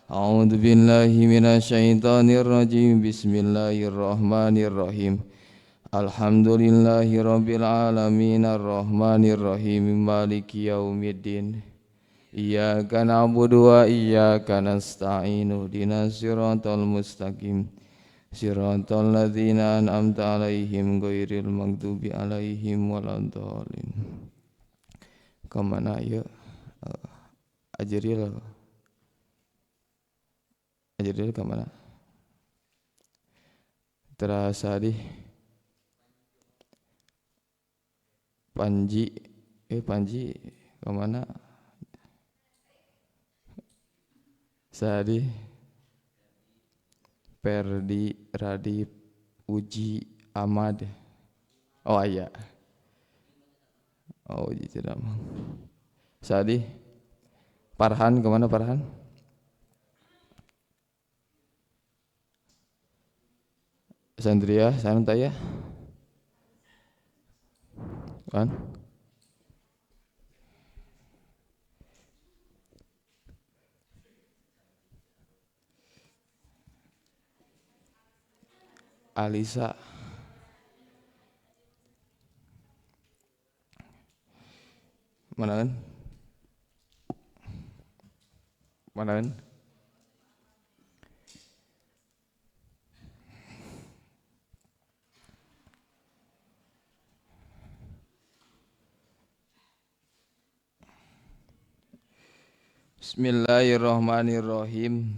A'udzu billahi minasyaitonir rajim. Bismillahirrahmanirrahim. Alhamdulillahi rabbil alamin arrahmanir rahim maliki yaumiddin. Iyyaka na'budu wa iyyaka nasta'in ihdinas siratal mustaqim. Siratal ladzina an'amta 'alaihim ghairil maghdubi 'alaihim waladdallin. Kamana ieu? Ajril. Ajril kamana? Terasa di Panji, Panji kamana? Sadi Perdi Radip Uji Ahmad. Oh aya. Oh Uji tidak mah. Sadi Parhan kemana Parhan? Sandria, santai ya. Kan? Alisa. Mana kan? Mana kan? Bismillahirrahmanirrahim.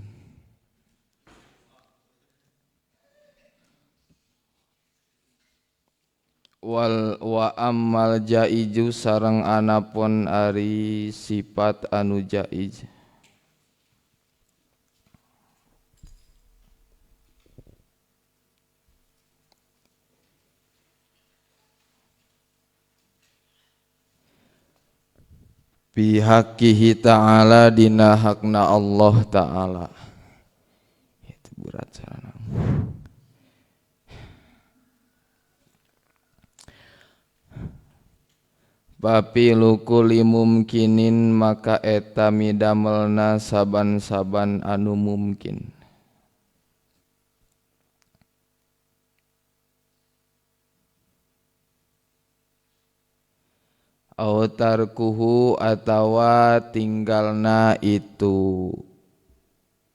Wal wa ammal jaiju sareng anapun ari sifat anu jaiz. Bihaqihi ta'ala dina hakna Allah ta'ala. Itu berat carana. Papilu kulli mumkinin maka eta midamelna saban-saban anu mumkin. Au tarkuhu atawa tinggalna itu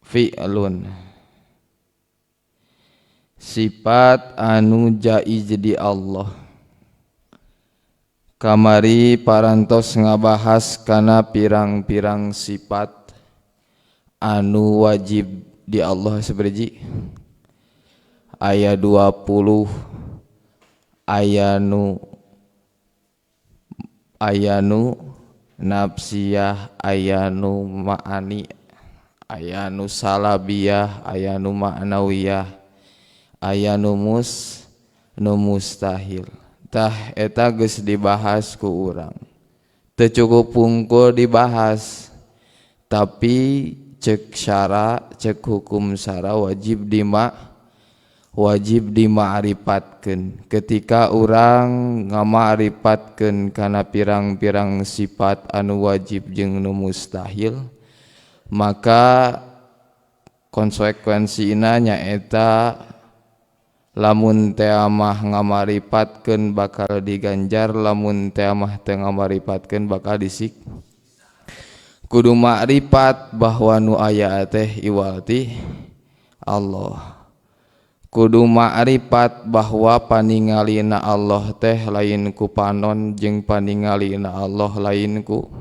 fi'lun sifat anu jaiz di Allah. Kamari parantos ngabahas kana pirang-pirang sifat anu wajib di Allah seberji aya 20 aya nu nafsiyah, aya nu ma'ani, aya nu salabiyah, aya nu ma'nawiyah, aya nu mustahil. Tah eta geus dibahas ku urang. Teu cukup pungkul dibahas, tapi cek syara, cek hukum syara wajib dima'rifatkeun. Ketika urang ngama'rifatkeun kana pirang-pirang sifat anu wajib jeung nu mustahil, maka konsekuensina nyaeta lamun teh mah ngamaripatkeun bakal diganjar, lamun teh mah teu ngamaripatkeun bakal disik. Kudu ma'rifat bahwa nu aya teh iwal ti Allah. Kudu ma'rifat bahwa paningalina Allah teh lain ku panon jeung paningalina Allah lain ku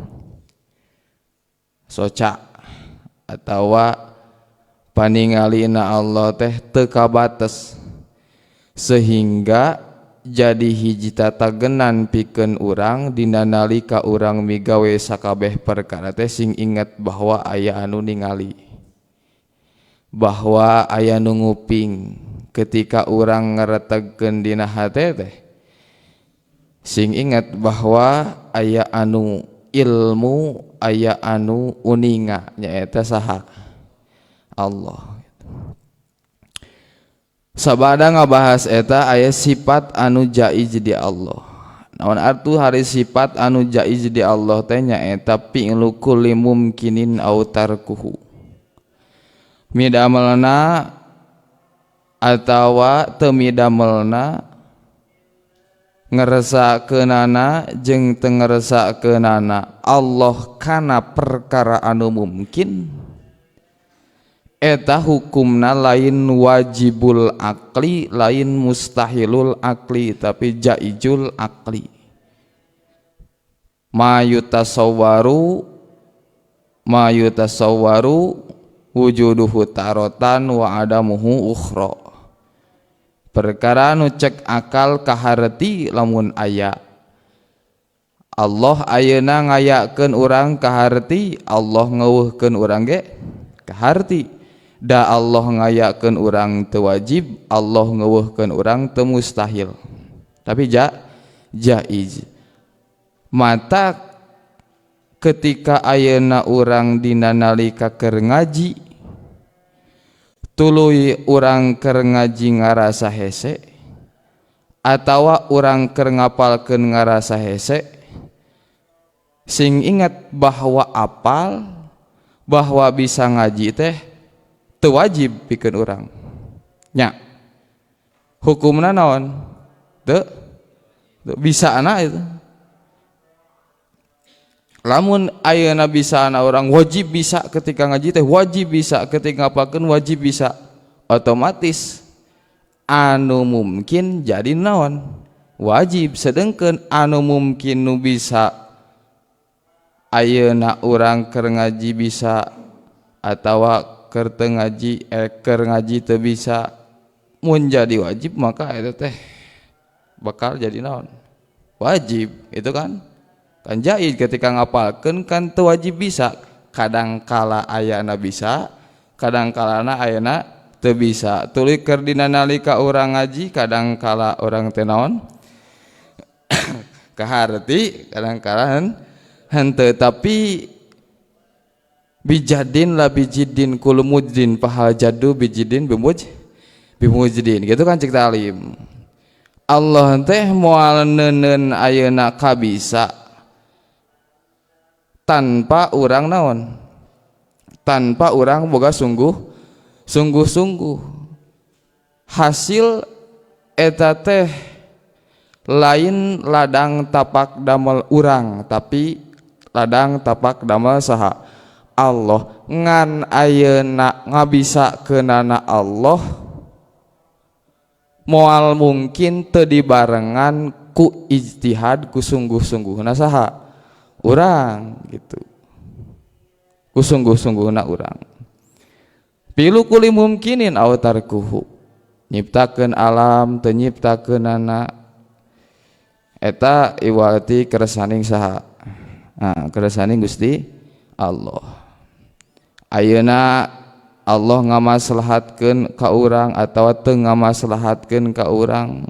soca atawa paningalina Allah teh teu kabates, sehingga jadi hiji tatagenan pikeun urang dina nalika urang migawe sakabeh perkara teh sing inget bahwa aya anu ningali, bahwa aya nu nguping. Ketika urang ngaretegkeun dina hate teh sing inget bahwa aya anu ilmu, aya anu uninga, nyaeta saha? Allah. Sabada ngabahas eta aya sifat anu jaiz di Allah. Naon artu hari sifat anu jaiz di Allah teh nyaeta fi'lu kulli mumkinin au tarkuhu. Midamelna atawa teu midamelna, ngeresakeunana jeung teu ngeresakeunana Allah kana perkara anu mungkin, eta hukumna lain wajibul akli, lain mustahilul akli, tapi jaizul akli. Ma yutasawwaru, ma yutasawwaru wujuduhu tarotan wa adamuhu ukhra. Perkara nu cek akal kaharti lamun aya. Allah ayeuna ngayakeun urang kaharti, Allah ngeuweuhkeun urang ge kaharti. Da Allah ngayakeun urang teu wajib, Allah ngeuweuhkeun urang teu mustahil. Tapi jaiz. Mata ketika ayeuna urang dina nalika keur ngaji, tuluy urang keur ngaji ngarasa hese atawa urang keur ngapalkeun ngarasa hese, sing ingat bahwa apal, bahwa bisa ngaji teh teu wajib pikeun urang. Nya. Hukumna naon? Teu bisa anak itu. Lamun ayeuna bisa anak orang wajib bisa ketika ngaji teh, wajib bisa ketika ngapalkeun, wajib bisa, otomatis anu mungkin jadi naon? Wajib. Sedengkeun anu mungkin nu bisa ayeuna urang keur ngaji bisa atawa keur teu ngaji, keur ngaji teu bisa, mun jadi wajib maka eta teh bakal jadi naon? Wajib itu kan. Kan jaiz ketika ngapalkeun kan teu wajib bisa, kadang kala ayana bisa, kadang kalana ayana teu bisa. Tuluy keur dina nalika urang ngaji kadang kala urang teh naon? Kaharti, kadang kala henteu, tapi bijadin la bijidin kullu mujdin fahal jaddu bijidin bimujdin gitu kan cek talim. Allah teh moal neuneun ayeuna kabisa tanpa urang naon, tanpa urang boga sungguh sungguh-sungguh. Hasil eta teh lain ladang tapak damel urang, tapi ladang tapak damel saha? Allah. Ngan ayeuna ngabisakeunana Allah moal mungkin teu dibarengan ku ijtihad, ku sungguh-sungguhna saha? Urang gitu, ku sungguh-sungguhna urang. Fi'lu kulli mumkinin aw tarkuhu, nyiptakeun alam teu nyiptakeunana eta iwati keresaning saha? Nah, keresaning Gusti Allah. Ayeuna Allah ngamaslahatkeun ka urang atawa teu ngamaslahatkeun ka urang,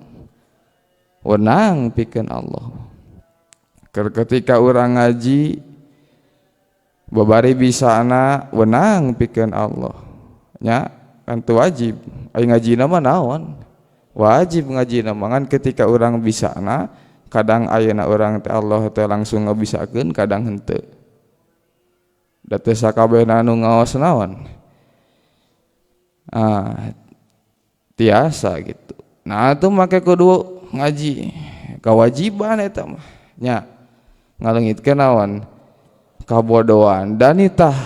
wenang pikeun Allah. Ketika urang ngaji babari bisana, wenang pikeun Allah nya, kan teu wajib. Ari ngajina mah naon? Wajib ngajina mah. Ngan ketika urang bisana, kadang ayeuna urang teh Allah teh langsung ngabisakeun, kadang henteu. Da teu sakabehna anu ngaos naon? Ah, tiasa gitu. Nah, atuh make kudu ngaji, kewajiban eta mah nya, ngaleungitkeun naon? Kabodohan. Dan nitah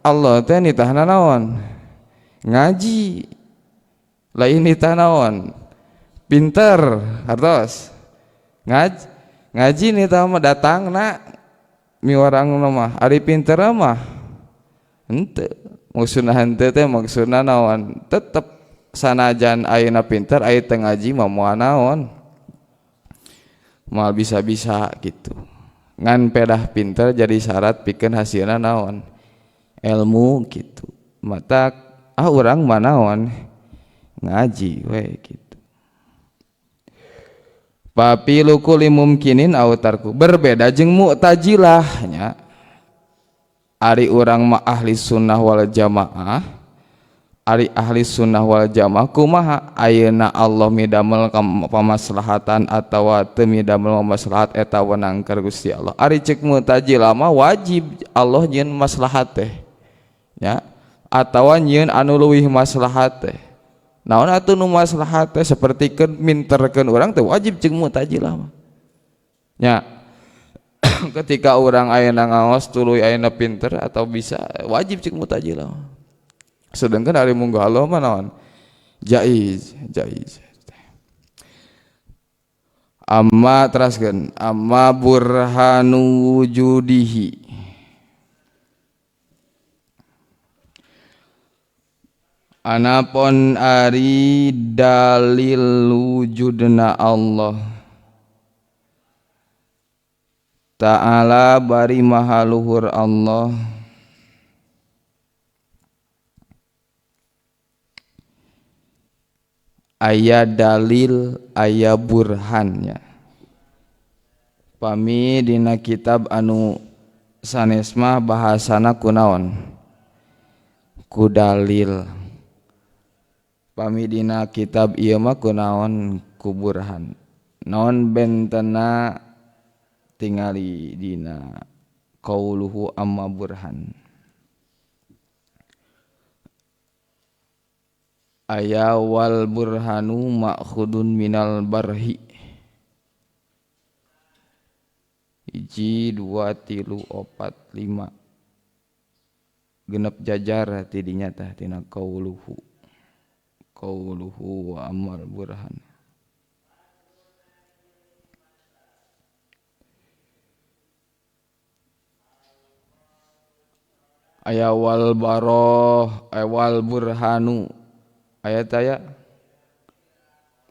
Allah teh nitahna naon? Ngaji, lain nitah naon? Pinter. Hartos ngaji, ngaji nitah mah datangna miwarang mah. Ari pinter mah henteu. Maksudna henteu teh maksudna naon? Tetep sanajan ayeuna pinter, aya teu ngaji mah moal naon, moal bisa-bisa gitu. Ngan pedah pinter jadi syarat pikeun hasilna naon? Ilmu gitu. Mata ah urang mah naon? Ngaji we gitu. Fi'lu kulli mumkinin aw tarku, berbeda jeung Mu'tazilah nya. Ari urang mah ahli sunnah wal jamaah. Ari ahli sunnah wal jamaah kumaha? Ayeuna Allah midamel pamaslahatan atawa teu midamel maslahat, eta wenang keur Gusti Allah. Ari ceuk Mu'tazilah mah wajib Allah nyieun maslahat teh nya. Atawa nyieun anu leuwih maslahat teh. Naon atuh nu maslahat teh sapertikeun minterkeun urang teh wajib jeung Mu'tazilah mah. Nya ketika orang ayeuna ngaos tuluy ayeuna pinter atau bisa wajib cek Mu'tazilah. Sedangkan ari mungguh Allah mah naon? Jaiz, jaiz. Amma teraskeun, amma burhanu wujudihi. Anapun ari dalil wujudna Allah Ta'ala bari maha luhur Allah aya dalil aya burhannya. Pami dina kitab anu sanes mah bahasana kunaon? Ku dalil. Pami dina kitab ieu mah kunaon? Ku burhan. Naon bentena tingali dina qauluhu amma burhan. Aya wal burhanu ma'khudun minal barhi. 1 2 3 4 5 genep jajar tidinya tah tina qauluhu. Qauluhu wa amal burhan. Aya wal baroh, wal burhanu. Ayat aya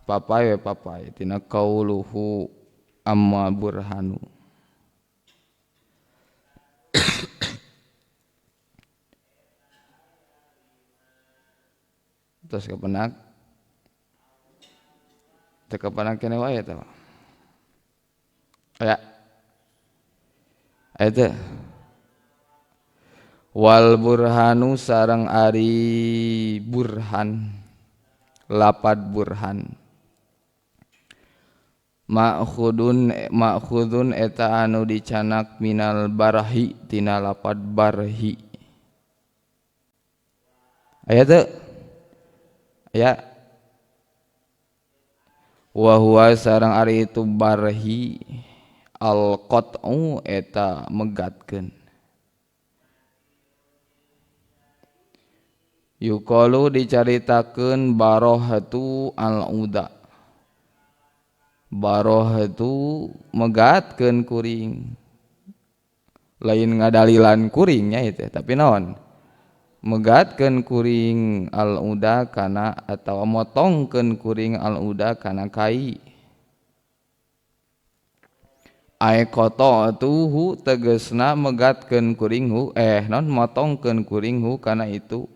papai we papai tina qauluhu amma burhanu. Terus kepenak teu kepenak kene wae teh. Aya aya teh wal burhanu sareng ari burhan lapad burhan ma'khudun eta anu dicanak minal barhi tina lapad barhi. Aya teu? Aya. Wa huwa sareng ari itu barhi al qat'u eta megatkeun. Yuqalu dicaritakeun barohatu al-uda. Barohatu megatkeun kuring. Lain ngadalilan kuringnya itu, tapi naon? Megatkeun kuring al-uda kana atawa motongkeun kuring al-uda kana kai. Ai qata'tuhu tegasna megatkeun kuring hu naon motongkeun kuring hu kana itu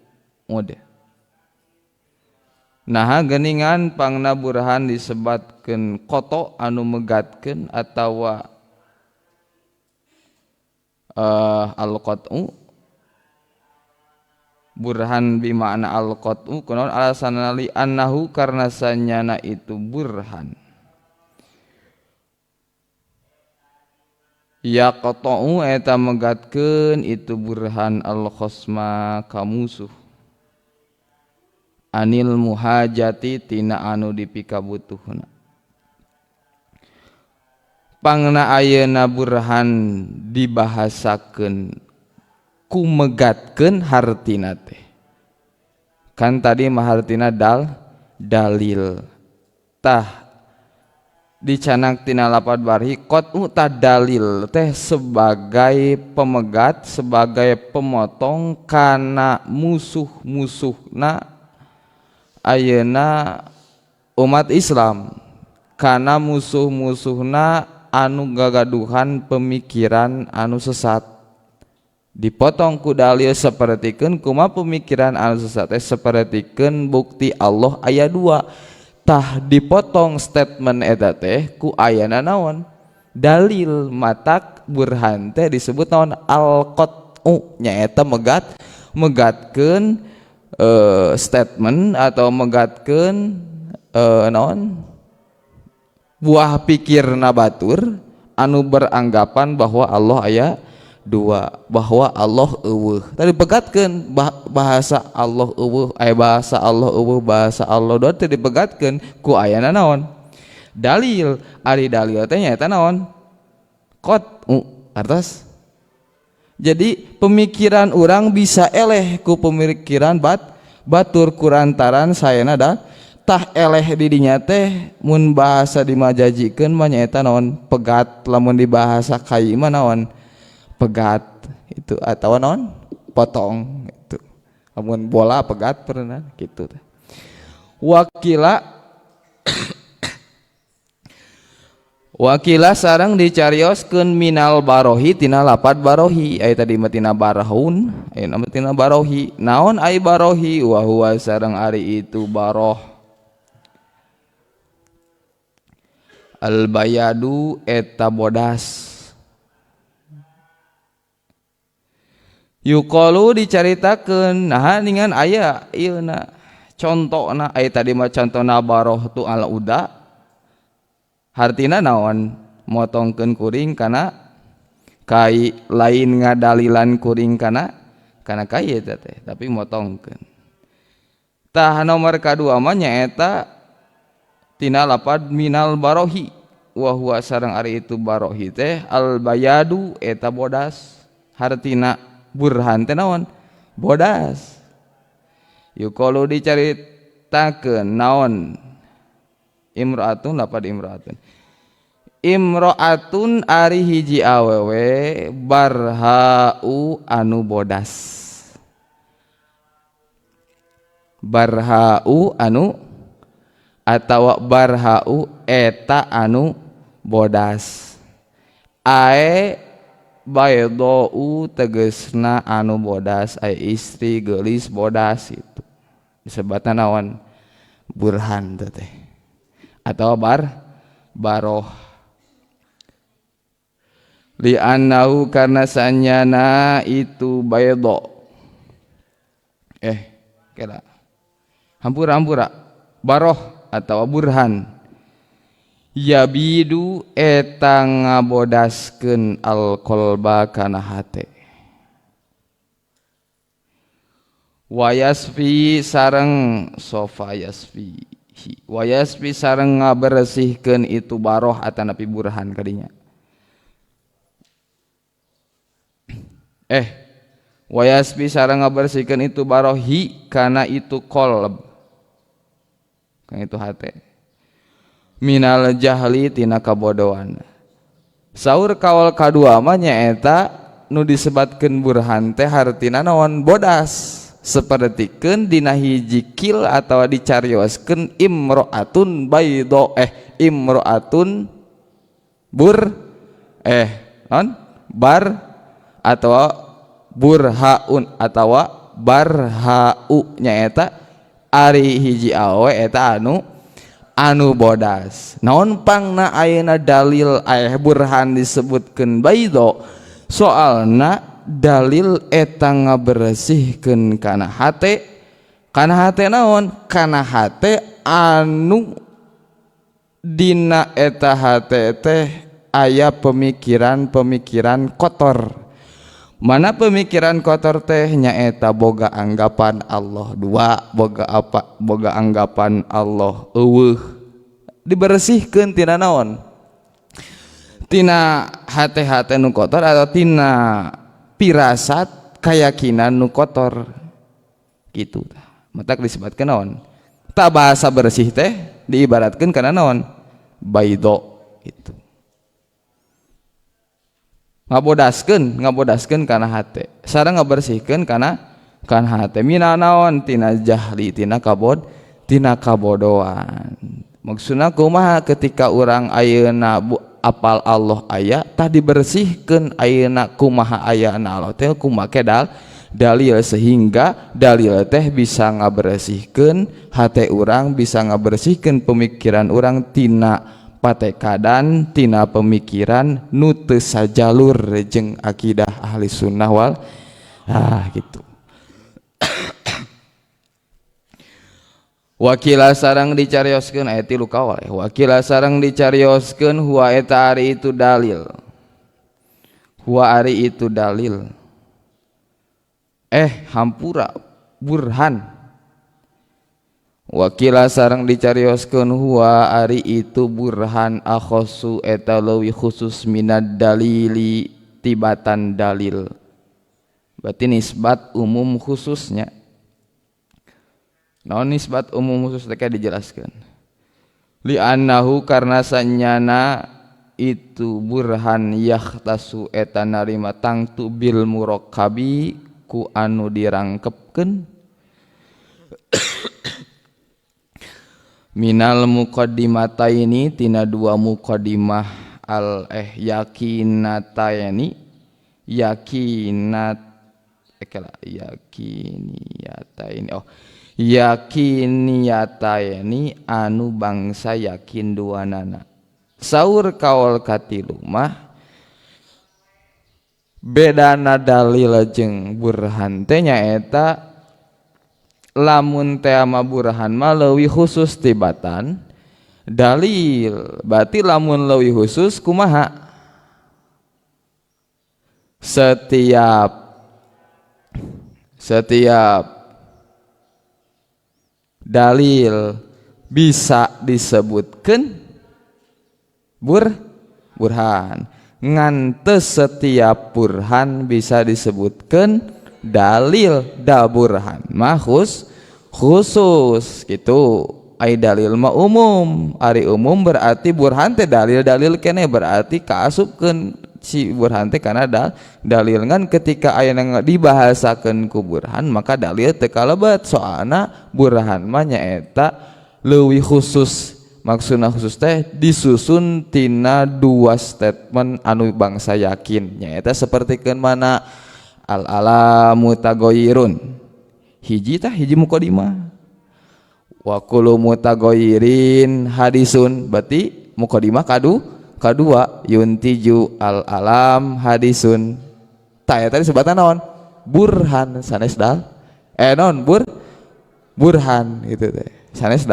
mode. Nah geningan pangna burhan disebatkeun koto anu megatkeun atawa al-qat'u burhan bimakna al-qat'u kunaon alasanna li annahu karena sanyana itu burhan ya qat'u eta megatkeun itu burhan al-khasma ka musuh anil muhajati tina anu dipikabutuhna. Pangna ayeuna burhan dibahasakeun ku megatkeun hartina teh. Kan tadi mah hartina dalil. Tah dicanak tina lapad barhi qat'u tah dalil teh sebagai pemegat, sebagai pemotong kana musuh-musuhna ayeuna umat Islam, kana musuh-musuhna anu gagaduhan pemikiran anu sesat. Dipotong ku dalil sapertikeun kumaha pemikiran anu sesat teh sapertikeun bukti Allah aya dua. Tah dipotong statement eta teh ku ayana naon? Dalil. Matak burhan teh disebut naon? Al-qat'u, nyaeta megatkeun statement atau megatkeun naon buah pikirna batur anu beranggapan bahwa Allah aya Dua bahwa Allah eueuh. Tadi pegatkeun bahasa Allah eueuh, aya bahasa Allah eueuh, bahasa Allah dua teh dipegatkeun ku ayana naon? Dalil. Ari dalil teh nyaeta naon? Qat artos. Jadi pemikiran orang bisa eleh ku pemikiran batur kurantaran sayana da tah eleh didinya teh mun bahasa dimajajikeun mah nyaeta naon? Pegat. Lamun dibahasa kai mah naon? Pegat itu atau naon? Potong itu. Lamun bola pegat pernah gitu teh. Wakila sareng dicarioskeun minal barohi tina lapad barohi. Aya tadi mah tina barahun, ayeuna mah tina barohi. Naon ai barohi? Wa huwa sareng ari itu baroh al bayadu eta bodas. Yuqalu dicaritakeun nah ningan aya ieu na contona aya tadi mah contona baroh tu al uda. Hartina naon? Motongkeun kuring kana kai, lain ngadalilan kuring kana kai eta teh, tapi motongkeun. Tah nomor kadua mah nyaeta tina lapad minal barohi. Wa huwa sareng ari itu barohi teh al bayadu eta bodas. Hartina burhan teh naon? Bodas. Yuqalu dicaritakeun naon? Imro'atun lapad imro'atun. Imro'atun ari hiji awewe barhau anu bodas. Barhau anu atawa barhau eta anu bodas. Ae baydou tegesna anu bodas, ae istri geulis bodas itu. Disebutna naon? Burhan teh. Atau baroh. Li'annahu karena sanyana itu baydo. Kira hampura baroh atau burhan. Yabidu eta ngabodaskeun alqalba kana hate. Wayasfi sareng sofa yasfi. Wayasfi sareng ngabersihkeun itu baroh atanapi burhan kadinya. Wayasfi sareng ngabersihkeun itu barohi kana itu qalb. Kana itu hate. Minal jahli tina kabodohan. Saur kaul kadua mah nyaeta nu disebatkeun burhan teh hartina naon? Bodas. Sapertikeun dina hiji kil atawa dicarioskeun imro'atun baydo imro'atun bur non bar atawa burhaun atawa barhau nyaeta ari hiji awe eta anu bodas. Naon pangna ayeuna dalil burhan disebutkeun baydo? Soalna dalil eta ngabersihkeun kana hate. Kana hate naon? Kana hate anu dina eta hate teh aya pemikiran-pemikiran kotor. Mana pemikiran kotor teh nyaeta boga anggapan Allah dua, boga apa? Boga anggapan Allah eueuh. Dibersihkeun tina naon? Tina hate-hate nu kotor atau tina pirasat keyakinan nu kotor gitu. Matak disebutkeun naon? Tak bahasa bersih teh diibaratkeun kana naon? Baido itu. Ngabodaskeun kana hate. Sareng ngabersihkeun kana hate. Mina naon? Tina jahli, tina kabod, tina kabodohan. Maksudna kumaha ketika urang ayeuna apal Allah aya tah dibersihkeun ayeuna kumaha ayana Allah teh kumake dalil sehingga dalil teh bisa ngabersihkeun hate urang, bisa ngabersihkeun pemikiran urang tina patekadan, tina pemikiran nu teu sajalur jeung akidah ahli sunnah wal gitu. Wakila sareng dicarioskeun aya tilu kaul. Wakila sareng dicarioskeun huwa eta ari itu dalil. Huwa ari itu dalil hampura burhan. Wakila sareng dicarioskeun huwa ari itu burhan akhossu eta leuwih khusus minad dalili tibatan dalil. Berarti nisbat umum khususnya. Naon nisbat umum khusus teh dijelaskeun. Li'annahu karena sanyana itu burhan yakhtasu eta narima tangtu bil murakkabi ku anu dirangkepkeun minal muqaddimataini tina dua muqaddimah al yakinataini yakinat yakiniyataini oh yakiniyataini anu bangsa yakin duanana. Saur kaol katilu mah bedana dalil jeung burhan teh nyaeta lamun teh mah burhan mah leuwih khusus tibatan dalil. Berarti lamun leuwih khusus kumaha? Setiap dalil bisa disebutkan burhan. Ngan teu setiap burhan bisa disebutkan dalil. Da burhan mah khusus gitu. Ai dalil mah umum, ari umum berarti burhan teh dalil-dalil keneh berarti kaasupkeun si burhan teh kana dalil. Ngan ketika aya dibahasakeun ku burhan maka dalil teu kalebet, soalna burhan mah nyaeta leuwih khusus. Maksudna khusus teh disusun tina dua statement anu bangsa yakin nyaeta sapertikeun mana al alamu tagoyirun hiji tah hiji muqaddimah wa kullu mutagoyirin hadisun berarti muqaddimah kadua yuntiju al alam hadisun tah eta disebutna naon burhan sanes dal non burhan gitu teh sanes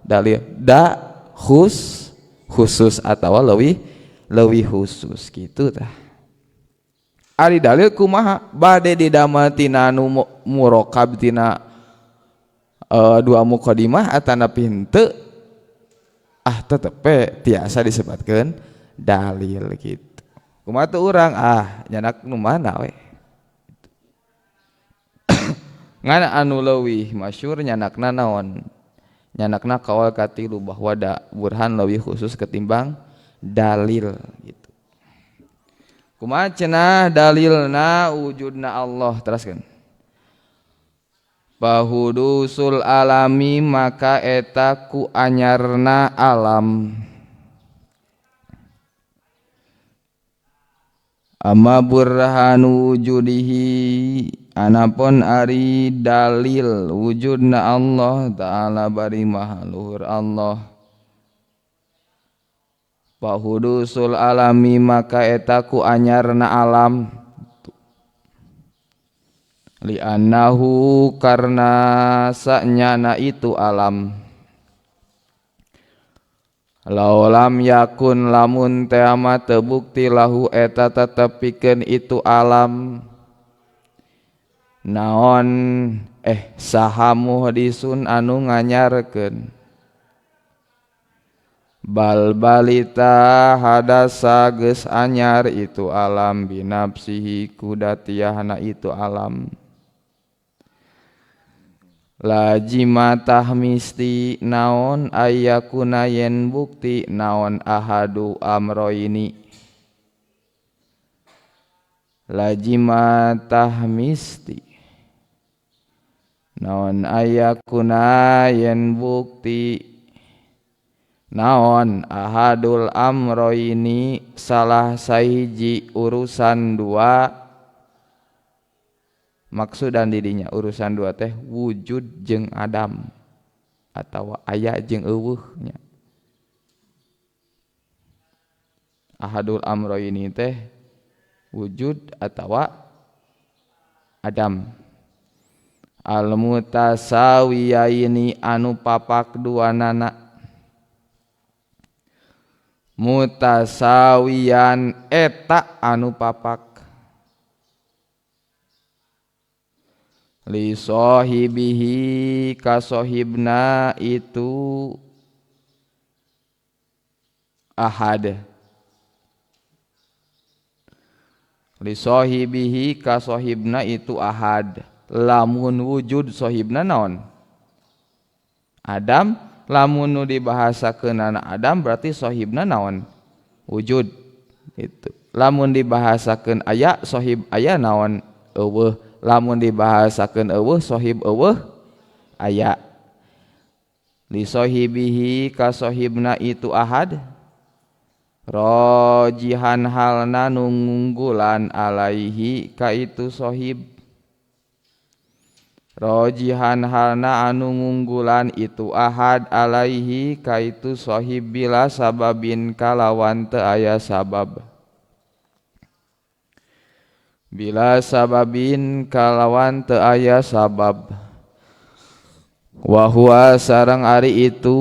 dalil da khusus atau leuwih khusus gitu tah. Ari dalil kumaha bade didamel tina anu murokab tina dua muqaddimah atanapi henteu tetep tiasa disebutkeun dalil gitu. Kumaha teu urang nyanak nu mana we. Ngan anu leuwih masyhur nyanakna naon? Nyanakna kaul katilu bahwa da burhan leuwih khusus ketimbang dalil gitu. Kumaha cenah dalilna wujudna Allah teraskeun. Pahudusul alami maka eta ku anyarna alam. Amma burhanu wujudihi anapun ari dalil wujudna Allah ta'ala bari maha luhur Allah. Pahudusul alami maka eta ku anyarna alam. Li'annahu karena sanyana itu alam. Laulam yakun lamun teh mah teu bukti lahu eta tetepikeun itu alam. Naon saha muhdisun anu nganyarkeun. Bal balita hadasa geus anyar itu alam binafsihi kudatiahna itu alam. Lajimatah misti naon ayakuna yen bukti naon ahadu amroini. Lajimatah misti naon ayakuna yen bukti naon ahadul amroini salah sahiji urusan dua. Maksud dan didinya urusan dua teh wujud jeung adam atau aya jeung eueuh nya. Ahadul amroini teh wujud atawa adam. Al mutasawiyaini anu papak duanana. Mutasawiyan eta anu papak. Li sahibihi ka sahibna itu ahad. Li sahibihi ka sahibna itu ahad. Lamun wujud sahibna naon? Adam. Lamun nu dibahasakeunana Adam berarti sahibna naon? Wujud. Itu. Lamun dibahasakeun aya sahib aya naon? Eueuh. Lamun dibahasakeun eueuh sahib eueuh aya. Li sahibihi ka sahibna itu ahad. Rojihan halna nu ngunggulan alaihi ka itu sahib. Rojihan halna anu ngunggulan itu ahad alaihi ka itu sahib bila sababin kalawan teu aya sabab. Bila sababin kalawan teu aya sabab. Wa huwa sareng ari itu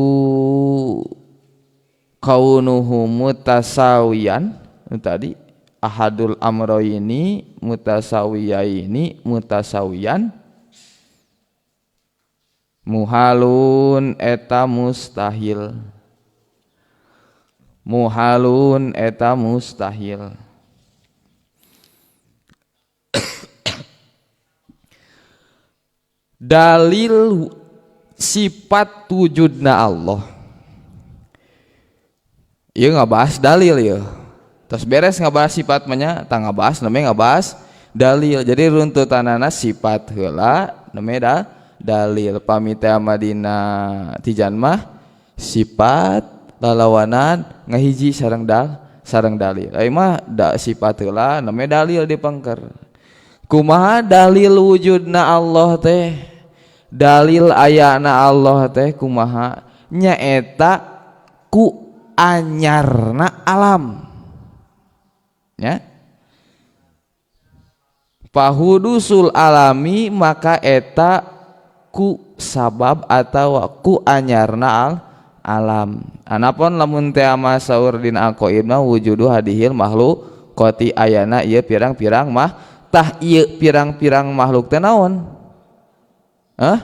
kaunuhu mutasawiyan tadi ahadul amroini mutasawiyaini mutasawiyan muhalun eta mustahil. Muhalun eta mustahil. Dalil sifat wujudna Allah. Ieu ngabahas dalil ieu. Terus beres ngabahas sifat mah nya, tah ngabahas namanya ngabahas dalil. Jadi runtutanana sifat heula namanya dalil. Pami teh dina tijan mah sifat lalawanan ngahiji sareng sareng dalil. Ai mah da sifat heula namanya dalil dipengker. Kumaha dalil wujudna Allah teh? Dalil ayana Allah teh kumaha? Nyaeta ku anyarna alam. Ya. Pahudusul alami maka eta ku sabab atau ku anyarna alam. Anapun lamun teh ama saur dina aqaidna wujudu hadihil makhluk qati ayana ieu pirang-pirang mah tah ieu pirang-pirang makhluk teh naon? Hah?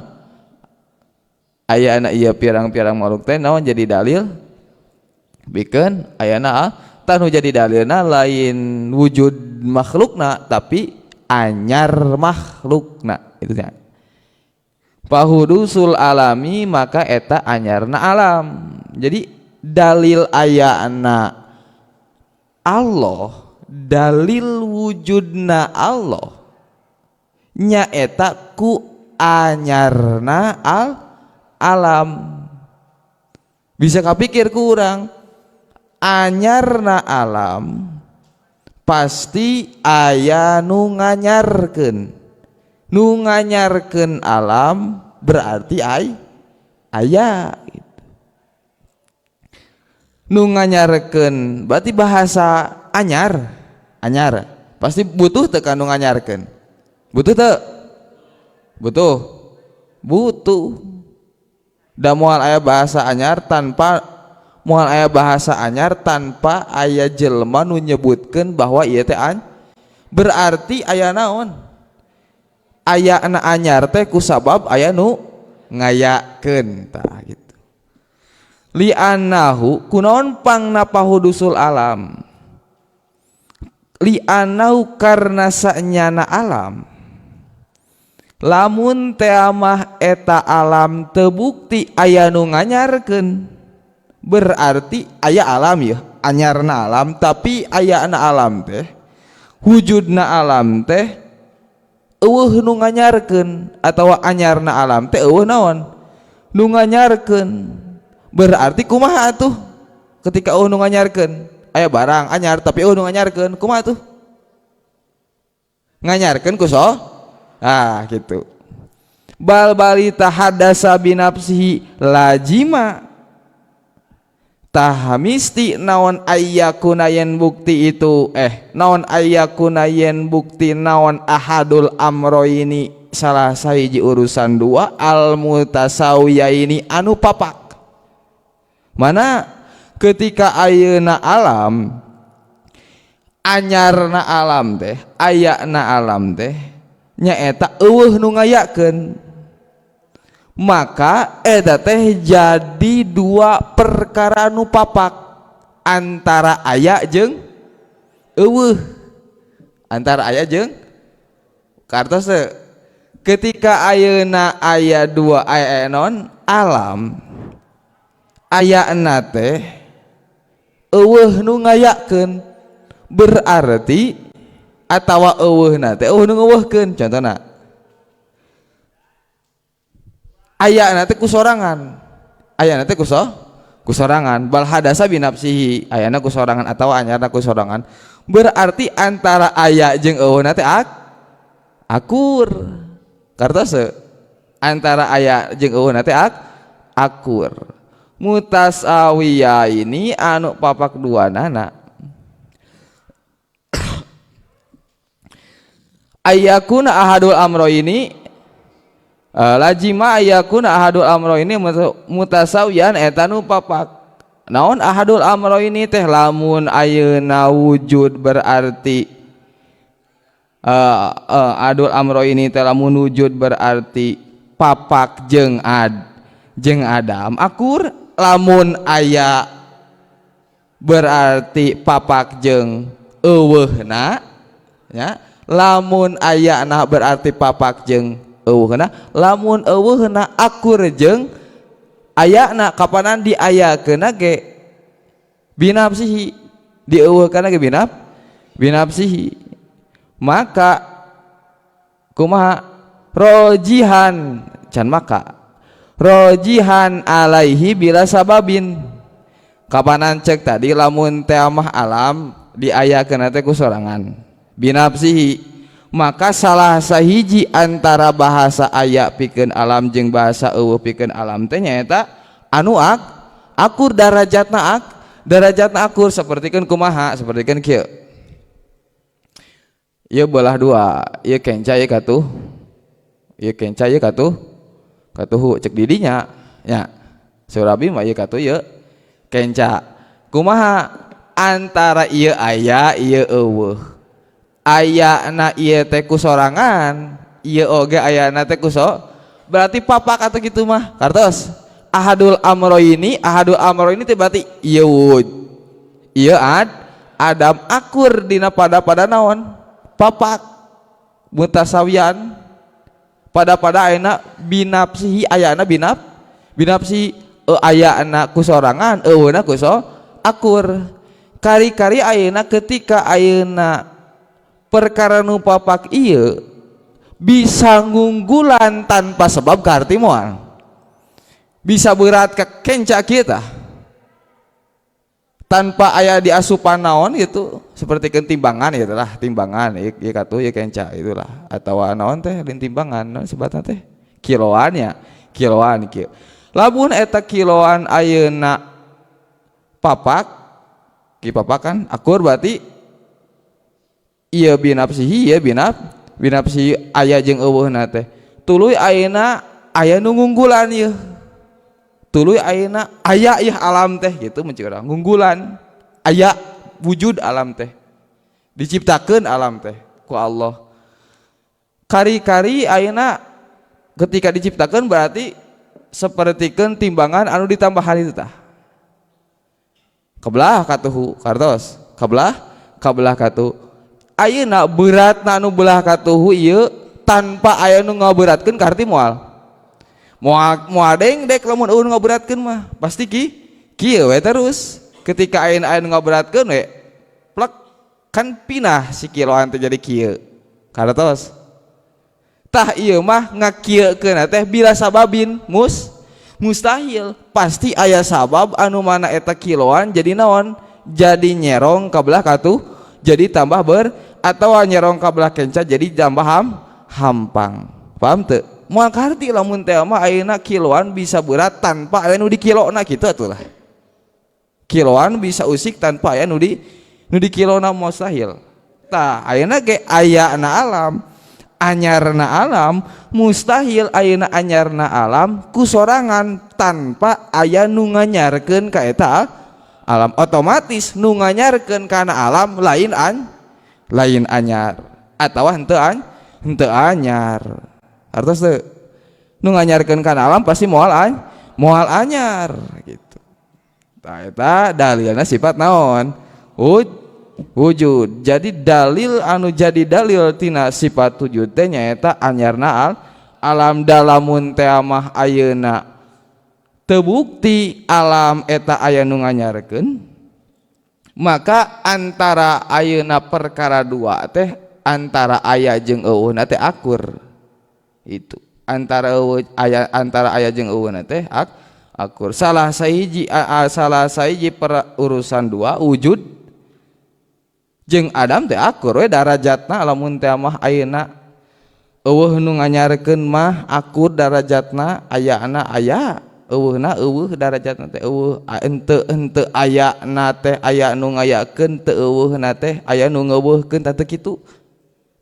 Ayana ieu pirang-pirang makhluk teh naon jadi dalil? Bikeun ayana tah nu jadi dalilna lain wujud makhlukna tapi anyar makhlukna itu nya. Pahudusul alami maka eta anyarna alam. Jadi dalil ayana Allah, dalil wujudna Allah nyaeta ku anyarna alam. Bisa kapikir ku urang anyarna alam pasti aya nu nganyarkeun. Nu nganyarkeun alam berarti aya gitu. Nu nganyarkeun berarti bahasa anyar, anyar pasti butuh teu ka nu nganyarkeun. Butuh teu? Butuh. Butuh. Da moal aya bahasa anyar tanpa moal aya bahasa anyar tanpa aya jelema nu nyebutkeun bahwa ieu teh berarti aya naon? Aya na anyar teh ku sabab aya nu ngayakeun tah gitu. Li annahu kunaon pangna pahudusul alam? Li annahu karna sanyana alam. Lamun teh mah eta alam teu bukti aya nu nganyarkeun berarti aya alam ya, anyarna alam tapi ayana alam teh wujudna alam teh eueuh nu nganyarkeun atawa anyarna alam teh eueuh naon nu nganyarkeun. Berarti kumaha atuh ketika eueuh nu nganyarkeun? Aya barang anyar tapi eueuh nu nganyarkeun kumaha atuh? Nganyarkeun ku so? Ah gitu. Bal bali tahadasa binafsihi lajima tahamisti naon ayyakuna yen bukti itu naon ayyakuna yen bukti naon ahadul amroini salah sahiji urusan dua al mutasawiyaini anu papak. Mana ketika ayeuna alam anyarna alam teh ayana alam teh Nyaeta eueuh nu ngayakeun. Maka eta teh jadi dua perkara nu papak antara aya jeung eueuh. Antara aya jeung kartos teu? Ketika ayeuna aya dua aya non alam ayana teh eueuh nu ngayakeun berarti atawa eueuhna teh eueuh nu ngeueuhkeun. Contohna ayana teh ku sorangan, ayana teh ku sorangan, bal hadasa binafsihi, ayana ku sorangan atawa anyarna ku sorangan, berarti antara aya jeung eueuhna teh akur. Kartos teu? Antara aya jeung eueuhna teh akur. Mutasawiyah ini anu papak dua nana ayakuna ahadul amro ini lajima ayakuna ahadul amro ini mutasawiyan eta nu papak. Naon ahadul amro ini teh lamun ayeuna wujud berarti adul amro ini teh lamun wujud berarti papak jeung jeung Adam akur, lamun aya berarti papak jeung eueuhna nya, lamun ayana berarti papak jeung eueuhna, lamun eueuhna akur jeung ayana kapanan diayakeunna ge binafsihi, dieueuhkeunna ge binafsihi. Maka kumaha rojihan can maka rojihan alaihi bila sababin. Kapanan cek tadi lamun teh mah alam diayakeunna teh ku sorangan binafsihi, maka salah sahiji antara bahasa aya pikeun alam jeung bahasa eueuh pikeun alam teh nyaeta anu akur darajatna darajatna akur. Sapertikeun kumaha, sapertikeun kieu ieu belah dua, ieu kenca ieu katuh, ieu kenca ieu katuh, katuhu cek didinya nya surabi mah ieu katuh ieu kenca. Kumaha antara ieu aya ieu eueuh, ayana ieu teh ku sorangan, ieu oge ayana teh ku berarti papak atau gitu mah kartos. Ahadul amroini, ahadul amroini teh berarti ieu wujud ieu adam akur dina pada-pada naon papak mutasawian pada-pada ayana binafsihi, ayana binafsi ayana ku sorangan eueuhna ku akur. Kari-kari ayeuna ketika ayeuna perkara nu papak ieu bisa ngunggulan tanpa sebab kaarti moal bisa berat ke kenca kita tanpa aya diasupan naon gitu, seperti timbangan gitu lah, timbangan ieu katuh ieu kenca itulah, atawa naon teh lain timbangan naon sebatna teh kiloan ya, kiloan kieu. Lamun eta kiloan ayeuna papak ki papakan akur berarti ieu binafsihi ieu binafsihi aya jeung eueuhna teh tuluy ayeuna aya nu ngunggulan ieu, tuluy ayeuna aya ieu alam teh gitu mun urang ngunggulan aya wujud alam teh diciptakeun alam teh ku Allah. Kari-kari ayeuna ketika diciptakeun berarti sapertikeun timbangan anu ditambahan itu tah kebelah katuhu kartos kabelah katuhu ayeuna beratna anu belah katuhu ieu tanpa aya nu ngaberatkeun karti moal moal dengdek lamun eueuh ngaberatkeun mah pasti kieu we terus. Ketika ayeuna aya nu ngaberatkeun we plek kan pinah si kiloan teh jadi kieu kartos. Tah ieu mah ngakieukeun teh bila sababin mustahil, pasti aya sabab anu mana eta kiloan jadi naon jadi nyerong kabelah katuh jadi tambah ber atau nyerong kabelah kenca jadi tambah hampang. Paham teu? Moal karti lamun teh mah ayeuna kiloan bisa berat tanpa aya nu dikilona kitu atuh lah. Kiloan bisa usik tanpa aya nu dikilona mustahil. Tah ayeuna ge ayana alam anyarna alam mustahil ayeuna anyarna alam ku sorangan tanpa aya nu nganyarkeun ka eta alam. Otomatis nu nganyarkeun kana alam lain lain anyar atawa henteu Henteu anyar. Artos teu? Nu nganyarkeun kana alam pasti moal anyar gitu. Tah eta dalilna sifat naon? Wujud. Jadi dalil anu jadi dalil tina sifat wujud teh nyaeta anyarna alam. Dalamun teh mah ayeuna teu bukti alam eta aya nu nganyarkeun, maka antara ayeuna perkara dua teh antara aya jeung eueuhna teh akur. Itu antara eueuh aya, antara aya jeung eueuhna teh akur. Salah sahiji urusan dua, wujud jeung adam teh akur we darajatna. Lamun teh mah ayeuna eueuh nu nganyarkeun mah akur darajatna, ayana aya, eueuhna eueuh darajatna teh eueuh. Henteu ayana teh aya nu ngayakeun, teu eueuhna teh aya nu ngeueuhkeun, tah teu kitu.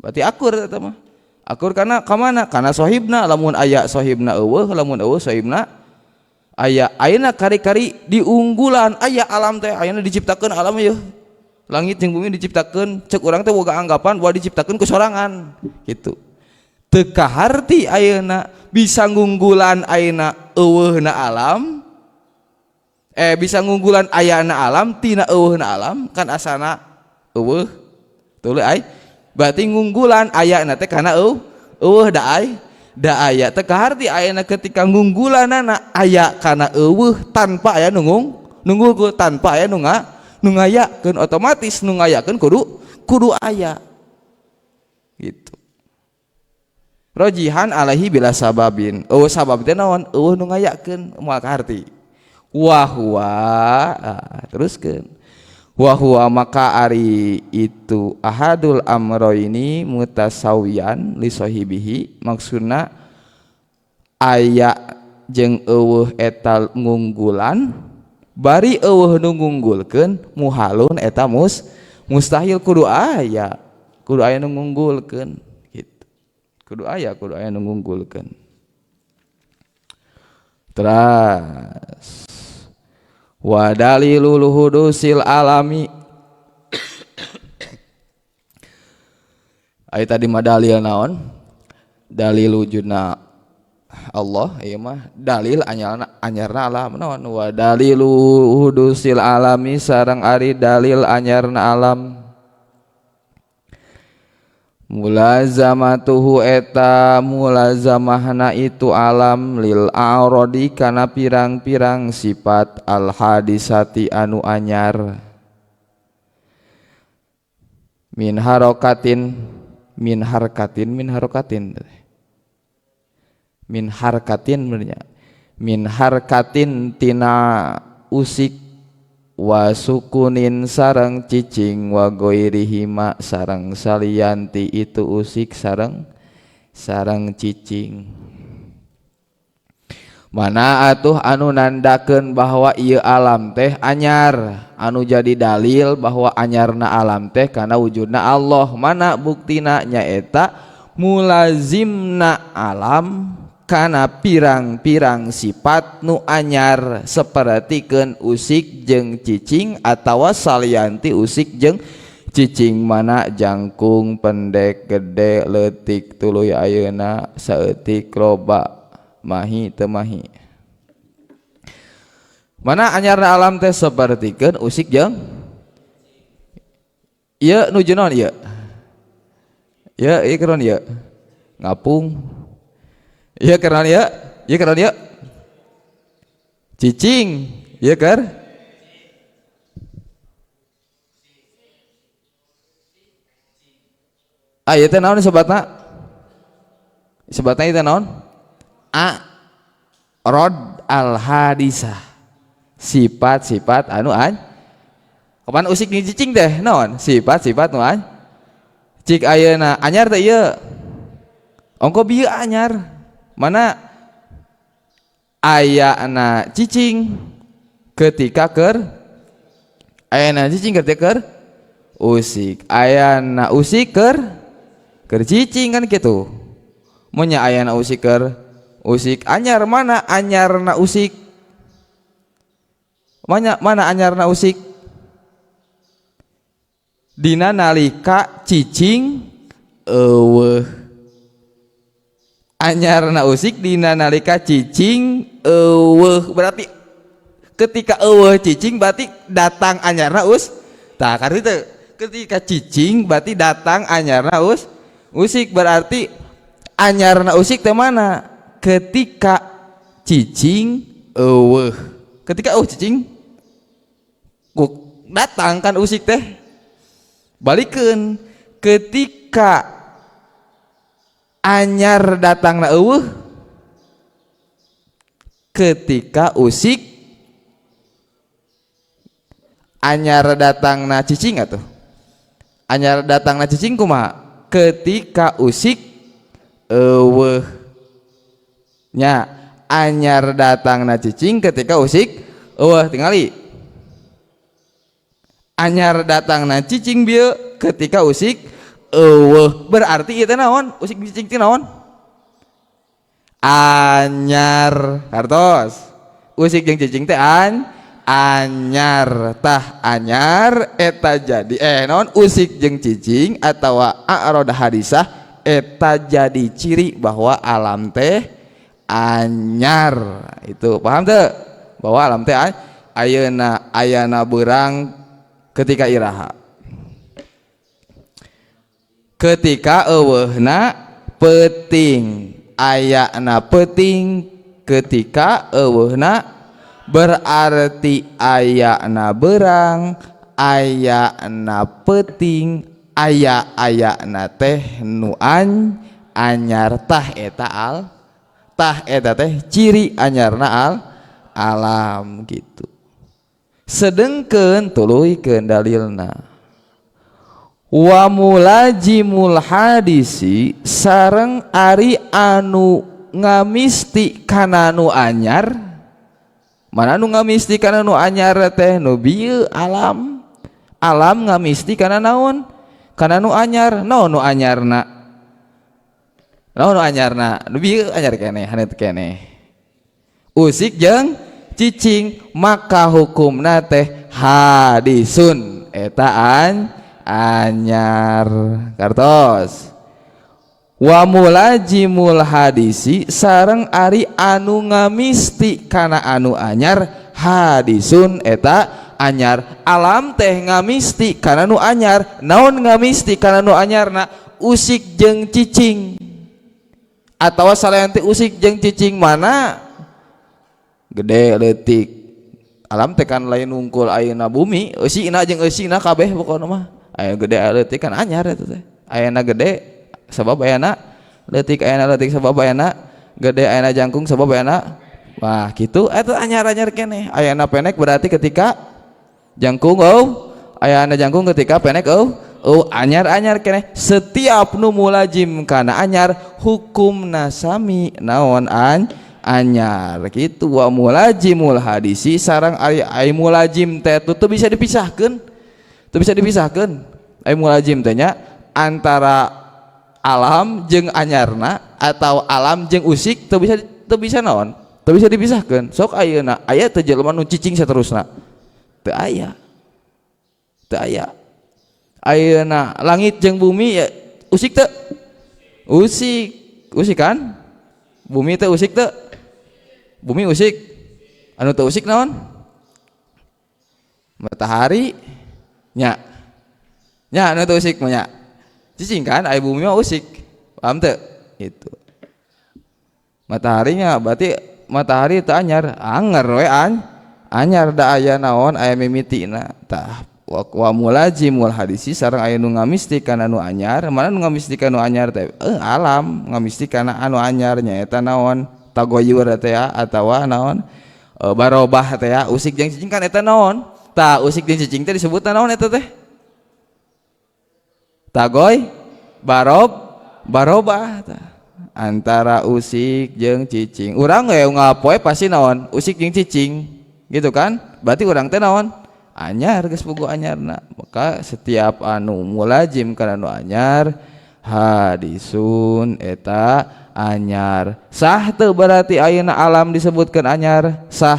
Berarti akur eta mah. Akur kana ka mana? Kana sahibna. Lamun aya sahibna eueuh, lamun eueuh sahibna aya. Ayeuna kari-kari diunggulan aya alam teh, ayeuna diciptakeun alam ieu. Langit jeung bumi diciptakeun, cek urang teh boga anggapan bahwa diciptakeun ku sorangan gitu. Teu kaharti ayeuna bisa ngunggulan ayeuna eueuhna alam, bisa ngunggulan ayana alam tina eueuhna alam, kan asana eueuh tuluy ai. Berarti ngunggulan ayana teh kana eueuh da ai da aya. Teu kaharti ayeuna ketika ngunggulanana aya kana eueuh tanpa aya nunggul tanpa aya nu ngayakeun, otomatis nu ngayakeun kudu aya gitu. Rojihan alaihi bila sababin. Eueuh sabab teh naon? Eueuh nu ngayakeun, moal kaharti. Wa huwa, teruskeun. Wa huwa maka ari itu ahadul amroini mutasawiyan li sahibihi, maksudna aya jeung eueuh eta ngunggulan bari eueuh nu ngunggulkeun muhalun eta mustahil. Kudu aya nu ngunggulkeun gitu. Kudu aya nu ngunggulkeun. Terus wa dalilul hudusil alami. Aya tadi mah dalil naon? Dalil wujudna Allah, ieu mah dalil anyarna alam naon? Wa dalilu hudusil alami sareng ari dalil anyarna alam mulazamatuhu eta mulazamahna itu alam lil a'radi kana pirang-pirang sifat al hadisati anu anyar min harokatin min harkatin min harokatin min harkatin benernya min harkatin tina usik wa sukunin sareng cicing wa goirihima sareng salianti itu usik sareng cicing. Mana atuh anu nandakeun bahwa ieu alam teh anyar, anu jadi dalil bahwa anyarna alam teh kana wujudna Allah, mana buktina? Nyaeta mulazimna alam kana pirang-pirang sifat nu anyar sapertikeun usik jeung cicing atawa salianti usik jeung cicing, mana jangkung, pendek, gede, leutik, tuluy ayeuna saeutik, loba, mahi teu mahi. Mana anyarna alam teh sapertikeun usik jeung ieu nuju naon ieu? Ieu ieu keur naon ieu? Ngapung. Ieu keur naon ieu? Ieu keur naon ieu? Cicing. Ieu keur ieu teh naon sebatna? Sebatna ieu teh naon? A rod al hadisah, sifat-sifat anu an kapan usik jeung cicing teh naon? Sifat-sifat nu an cik ayeuna anyar teh ieu ongko bieu anyar, mana ayana cicing ketika keur ayana cicing ketika keur usik, ayana usik keur cicing, kan kitu. Mun nya ayana usik keur usik anyar, mana anyarna usik? Mana anyarna usik? Dina nalika cicing eueuh. Anyarna usik dina nalika cicing eueuh, berarti ketika eueuh cicing berarti datang anyarna us. Tah, kartu teu? Ketika cicing berarti datang anyarna us usik, berarti anyarna usik teh mana? Ketika cicing eueuh. Ketika eueuh cicing ku datang kan usik teh. Balikeun, ketika anyar datang na eueuh, ketika usik anyar datang na cicing atuh. Anyar datang na cicing kumaha? Ketika usik eueuh nya. Anyar datang na cicing ketika usik eueuh. Tingali, anyar datang na cicing bieu ketika usik eueuh, berarti itu naon? Usik cicing teh naon? Anyar. Hartos, usik jeung cicing teh anyar. Tah, anyar eta jadi naon? Usik jeung cicing atawa a'rad hadisah eta jadi ciri bahwa alam teh anyar. Itu paham teu? Bahwa alam teh ayeuna ayana beurang ketika iraha? Ketika eueuhna peuting. Ayana peuting ketika eueuhna, berarti ayana beurang, ayana peuting, aya ayana teh nu anyar. Tah, eta al tah eta teh ciri anyarna alam gitu. Sedengkeun tuluykeun dalilna, wa mulajimul hadisi sareng ari anu ngamisti kana nu anyar. Mana nu ngamisti kana nu anyar teh? Nu bieu, alam. Alam ngamisti kana naon? Kana nu anyar. Naon nu anyarna? Naon nu anyarna? Nu bieu anyar keneh, hanet keneh, usik jeung cicing. Maka hukumna teh hadisun, eta anyar. Kartos? Wa mulajimul hadisi sareng ari anu ngamisti kana anu anyar, hadisun, eta anyar. Alam teh ngamisti kana nu anyar. Naon ngamisti kana nu anyarna? Usik jeung cicing atau salayan teh usik jeung cicing, mana gede leutik. Alam teh kan lain nungkul ayeuna bumi, eusina jeung eusina kabeh. Pokona mah aya gede aya leutik kan anyar eta teh. Ayana gede sabab ayana leutik, ayana leutik sabab ayana gede, ayana jangkung sabab ayana, wah gitu. Eta anyar-anyar keneh. Ayana pendek berarti ketika jangkung, oh, ayana jangkung ketika pendek, oh, anyar-anyar keneh. Setiap nu mulajim kana anyar hukumna sami naon? Anyar gitu. Wa mulajimul hadisi sareng ari ai mulajim teh teu bisa dipisahkeun, teu bisa dipisahkeun ai mulajim teh nya antara alam jeung anyarna atau alam jeung usik. Teu bisa, teu bisa naon, teu bisa dipisahkeun. Sok ayeuna aya teu jelema nu cicing saterusna? Teu aya, teu aya. Ayeuna langit jeung bumi ya, usik teu? Usik, usik kan? Bumi teh usik teu? Bumi usik. Anu teu usik naon? Matahari nya, nya anu teu usik mah nya cicing kan. Aya bumi mah usik, paham teu? Itu mataharinya berarti matahari teu anyar, anger we anyar, da aya naon? Aya mimitina. Tah, wa mulajimul hadisi sareng aya nu ngamisti kana nu anyar. Mana nu ngamisti kana nu anyar teh? Alam ngamisti kana anu anyar nyaeta naon? Tagoyur teh ya, atawa naon, barobah teh ya. Usik jeung cicing kan eta naon? Tah, usik jeung cicing teh disebut naon eta teh? Tagoy barobah. Tah, antara usik jeung cicing, urang we ngapoe pasti naon? Usik jeung cicing gitu kan. Berarti urang teh naon? Anyar, geus puguh anyarna. Maka setiap anu mulajim kana nu anyar, hadisun, eta anyar. Sah teu berarti ayeuna alam disebutkeun anyar? Sah,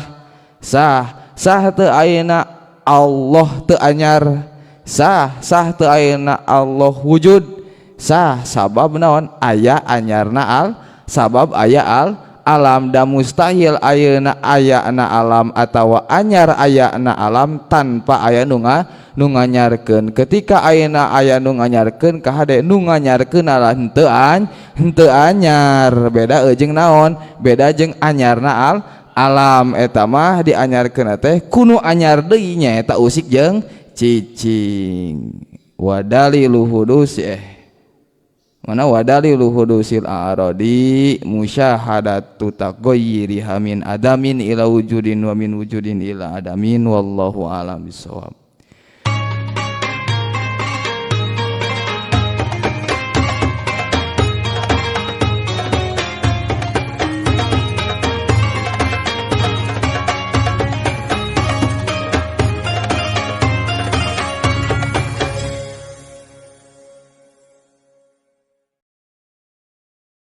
sah. Sah teu ayeuna Allah teu anyar? Sah. Sah teu ayeuna Allah wujud? Sah. Sabab naon? Aya anyarna al Sabab aya alam da mustahil ayeuna ayana alam atawa anyar ayana alam tanpa aya nu nganyarkeun. Ketika ayeuna aya nu nganyarkeun, kahade nu nganyarkeun lah henteu anyar. Beda jeung naon? Beda jeung anyarna alam. Eta mah dianyarkeun teh kunu anyar deui, nyaeta usik jeung cicing. Wadalilu hudus mana wadalilu hudusil a'radi musyahadatu taghayyiriha min adamin ila wujudin wa min wujudin ila adamin. Wallahu a'lam bissawab.